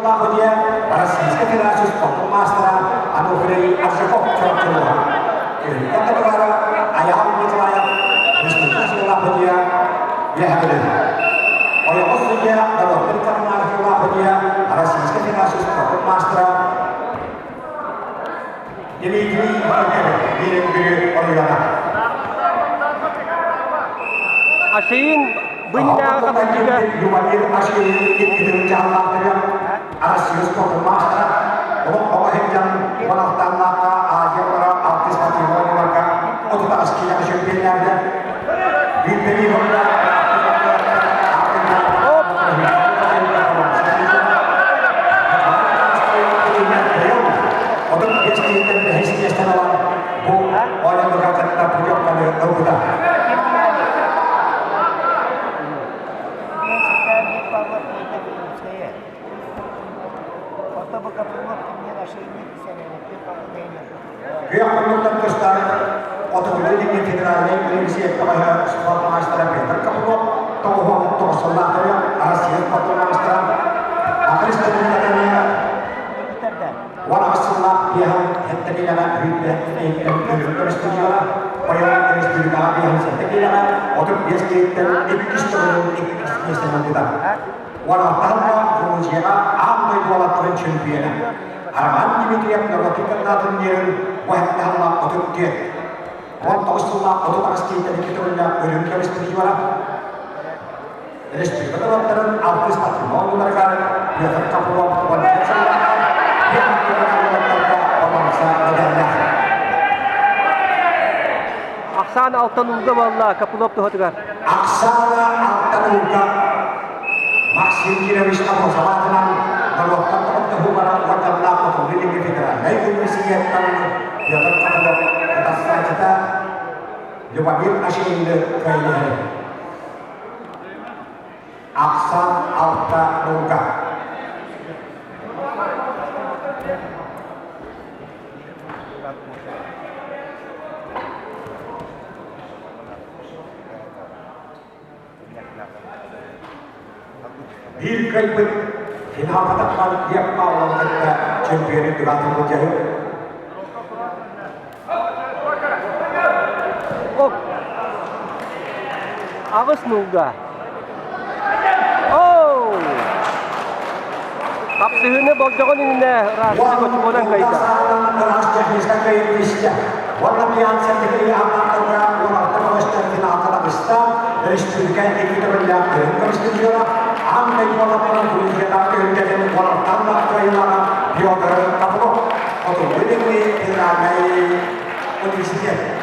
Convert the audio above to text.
Лаходия Российскай Федерация спортун маастара Ануфрий Аржаков Чурапчылыга. Түһүлгэ Айаал Николаев Республика Лаходия Үөһэбилин. Ойоҕос судья норуоттар Карманов Лаходия Российскай Федерация спортун маастара Дмитрий Барыков Бирингүрү оройуона. Ашиин быйнааҕы хапсыһыыга Любомир Ашиин иккитин дьаһаллаахтарыгар Россия спортун маастара олох оҕо сылдьан уон алталаахха Азия оҕолоро алтыс спортивнай оонньууларга 38 киилэҕэ чемпионнээбитэ. Биирдэми Оп! 35 киһиттэн бэһис миэстэни ылан бу оонньууларга кытта путевканы ылбыта. Күөх муннуктан тустар Хотугулуу Илиҥҥи федеральнай университет бөҕөһө спорт маастара Петр Копылов 99 сыллаахтарыгар Россия спортун маастара Атын республикатын 18 сыллаах биэһин сэттэ киилэҕэ сүүрбэ иһиттэн көрүстүллүөҕэ быйыл республикаҕа биэһин сэттэ киилэҕэ 35 киһиттэн иккис төгүлүн иккис миэстэни ылбыта. 16 сылга Грузияҕа аан дойду уолаттарын чемпиона Роман Дмитриев норуотун кандидатын биэрэн уһаттаһаллаах 34. 19 сыллаах 38 киһиттэн икки төгүллээх өрүм көмүс призера Республика норуоттарын алтыс патримонияларыгар Петр Копылов 15 сыллаахха уолаттарга боруонса медаллаах. Оксана Алтанулга буолла Копылов туһатыгар. Оксана Алтанулга Максим Кирович Амосоватынан норуоттар тоҕоттоһуулара уорганнаах Хотугу Илиҥҥи федеральнай университеттан Петр Копылов катастрофата Любомир Ашеевны кыайыһы. Ахсаан алта наука. Биир кыайбыт финалга тахсан Лев Павловы кытта чемпионы тугатын былдьаһыы. Оп! Аҕыс нуулга. Оу! Хапсыһыыны болдьоҕун иннинэ ыраастык очукуонан кыайда. Ыраас техническай кыайыы түстэ. Уонна Пьянцев Дмитрий 16 бөҕөстөр финалга таҕыста. Республика икки төгүллээх үрүҥ көмүс призера, аан дойду уолаттарын Грузиятааҕы түһүлгэтин уолаттан кыайыылааҕа Петр Копылов. Хотугу Илиҥҥи федеральнай университет.